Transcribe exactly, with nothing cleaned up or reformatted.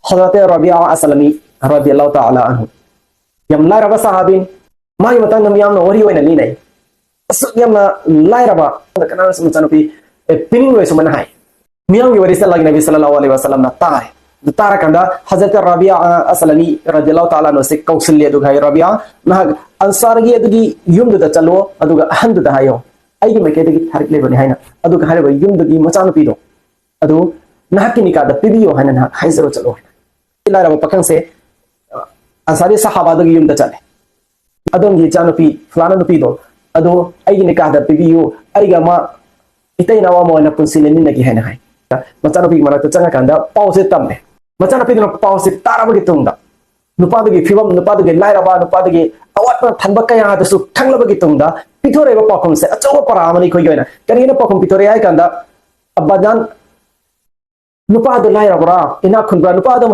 ꯍꯖꯔꯠ ꯔꯕꯤꯌꯥ ꯑꯁꯂꯃꯤ ꯔꯗꯤꯌꯜꯂꯥꯍꯨ ꯇꯥꯂꯥ ꯑꯟꯍꯨ꯫ ꯌꯥꯝ ꯂꯥꯏꯔꯕ ꯁꯍꯥꯕꯤꯅꯤ꯫ ꯃꯥꯒꯤ ꯃꯇꯥꯡꯗ ꯃꯤꯌꯥꯝꯅ ꯋꯥꯔꯤ ꯑꯣꯏꯅ ꯂꯤꯅꯩ꯫ ꯑꯁꯨꯛ ꯌꯥꯝꯅ ꯂꯥꯏꯔꯕ, ꯀꯅꯥꯅꯁꯨ ꯃꯆꯥꯅꯨꯄꯤ, ꯑꯦ, ꯄꯤꯅꯤꯡꯂꯣꯏ ꯁꯨꯃꯥꯏꯅ ꯍꯥꯏ꯫ ꯃꯤꯌꯥꯝꯒꯤ ꯋꯥꯔꯤꯁꯦ ꯂꯥꯛ ꯅꯕꯤ ꯁꯜꯂꯜꯂꯥꯍꯨ ꯑꯂꯩꯍꯤ ꯋꯥꯁꯜꯂꯝꯅ ꯇꯥꯔꯦ꯫ ꯑꯗꯨ ꯇꯥꯔꯀꯥꯟꯗ ꯍꯖꯔꯠ ꯔꯕꯤꯌꯥ ꯑꯁꯂꯃꯤ ꯔꯗꯤꯌꯜꯂꯥꯍꯨ ꯇꯥꯂꯥ ꯑꯟꯍꯨꯁꯦ ꯀꯧꯁꯤꯜꯂꯦ꯫ ꯑꯗꯨꯒ ꯍꯥꯏ, "ꯔꯕꯤꯌꯥ, ꯅꯍꯥꯛ ꯑꯟꯁꯥꯔꯒꯤ ꯑꯗꯨꯒꯤ ꯌꯨꯝꯗꯨꯗ ꯆꯠꯂꯣ, ꯑꯗꯨꯒ ꯑꯍꯟꯗꯨꯗ ꯍꯥꯏꯌꯣ, ꯑꯩꯒꯤ ꯃꯥꯏꯀꯩꯗꯒꯤ ꯊꯥꯔꯛꯂꯤꯕꯅꯤ ꯍꯥꯏꯅ꯫ ꯑꯗꯨꯒ ꯍꯥꯏꯔꯤꯕ ꯌꯨꯝꯗꯨꯒꯤ ꯃꯆꯥꯅꯨꯄꯤꯗꯣ ꯑꯗꯨ ꯅꯍꯥꯛꯀꯤ ꯅꯤꯀꯥꯗ ꯄꯤꯕꯤꯌꯣ ꯍꯥꯏꯅ ꯅꯍꯥꯛ ꯍꯥꯏꯖꯔꯣ ꯆꯠꯂꯣ" ꯍꯥꯏꯅ꯫ ꯂꯥꯏꯔꯕ ꯄꯥꯈꯪꯁꯦ, ꯑ, ꯑꯟꯁꯥꯔꯤ ꯁꯍꯥꯕꯥꯗꯨꯒꯤ ꯌꯨꯝꯗ ꯆꯠꯂꯦ꯫ "ꯑꯗꯣꯝꯒꯤ ꯏꯆꯥꯅꯨꯄꯤ ꯐꯂꯥꯅ ꯅꯨꯄꯤꯗꯣ ꯑꯗꯨ ꯑꯩꯒꯤ ꯅꯤꯀꯥꯗ ꯄꯤꯕꯤꯌꯨ, ꯑꯩꯒ ꯃꯥ ꯏꯇꯩ ꯏꯅꯥꯎ ꯑꯃ ꯑꯣꯏꯅ ꯄꯨꯟꯁꯤ ꯂꯦꯟꯃꯤꯟꯅꯒꯦ" ꯍꯥꯏꯅ ꯍꯥꯏ꯫ ꯃꯆꯥꯅꯨꯄꯤꯒꯤ ꯃꯅꯥꯛꯇ ꯆꯪꯉꯀꯥꯟꯗ ꯄꯥꯎꯁꯦ ꯇꯝꯃꯦ꯫ ꯃꯆꯥꯅꯨꯄꯤꯗꯨꯅ ꯄꯥꯎꯁꯦ ꯇꯥꯔꯕꯒꯤ ꯇꯨꯡꯗ ꯅꯨꯄꯥꯗꯨꯒꯤ ꯐꯤꯕꯝ, ꯅꯨꯄꯥꯗꯨꯒꯤ ꯂꯥꯏꯔꯕ, ꯅꯨꯄꯥꯗꯨꯒꯤ ꯑꯋꯥꯠꯄ ꯊꯟꯕ ꯀꯌꯥ ꯑꯗꯨꯁꯨ ꯈꯪꯂꯕꯒꯤ ꯇꯨꯡꯗ ꯄꯤꯊꯣꯔꯛꯏꯕ ꯄꯥꯎꯈꯨꯝꯁꯦ ꯑꯆꯧꯕ ꯄꯔꯥ ꯑꯃꯅꯤ ꯑꯩꯈꯣꯏꯒꯤ ꯑꯣꯏꯅ꯫ ꯀꯔꯤꯅ ꯄꯥꯎꯈꯨꯝ ꯄꯤꯊꯣꯔꯛꯏ ꯍꯥꯏ ꯀꯥꯟꯗ, "ꯑꯕꯥꯖꯥꯟ, ꯅꯨꯄꯥꯗꯨ ꯂꯥꯏꯔꯕ꯭ꯔꯥ, ꯏꯅꯥꯛ ꯈꯨꯟꯕ꯭ꯔꯥ, ꯅꯨꯄꯥꯗꯨ